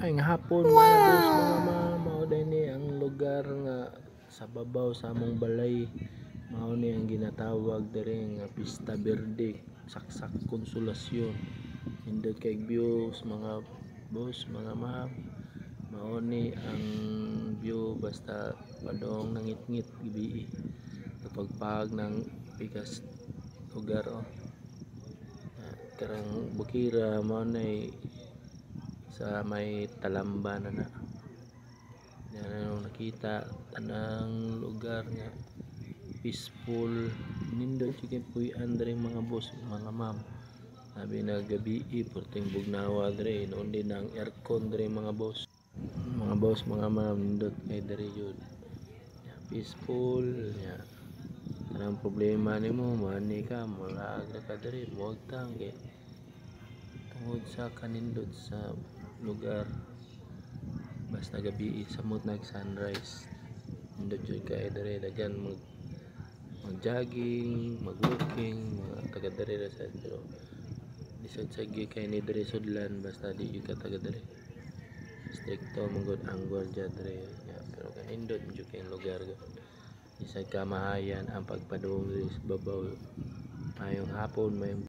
Maayong hapon, mga boss, mga ma'am. Mao ni ang lugar nga sa babaw sa among balay. Mao ni ang ginatawag diri nga Pista Verde, Saksak, Consolacion. Nindot kay views, mga boss, mga ma'am. Mao ni ang view basta padong nangitngit gabii. Kapagpag ng pikas lugar, oh. Karang bukira mao nay sa may Talamba na na. Yan ang nakita tanang lugar nga peaceful, nindot jud kay puy-an diri, mga boss, mga ma'am. Labi na gabii, perting bugnawa diri. Hinuon din ang aircon diri, mga boss. Mga boss, mga ma'am, nindot kay diri jud. Peaceful nya. Kanang problema nimo, moani ka, molaag ra ka diri, moagtang kay tungod sa kanindot sa lugar. Basta gabii, samot nag sunrise, nindot jud kaayo diri. Daghan mag mag-jogging, mag-walking, mga taga diri ra sad, pero lisod sad gyud kay ni diri sudlan basta di gyud ka taga diri. Strikto man gud ang gwardiya diri nya, pero kanindot jud kay lugar gud. Bisag kamahayan ang pagpadung diri sa babaw. Maayong hapon, maayong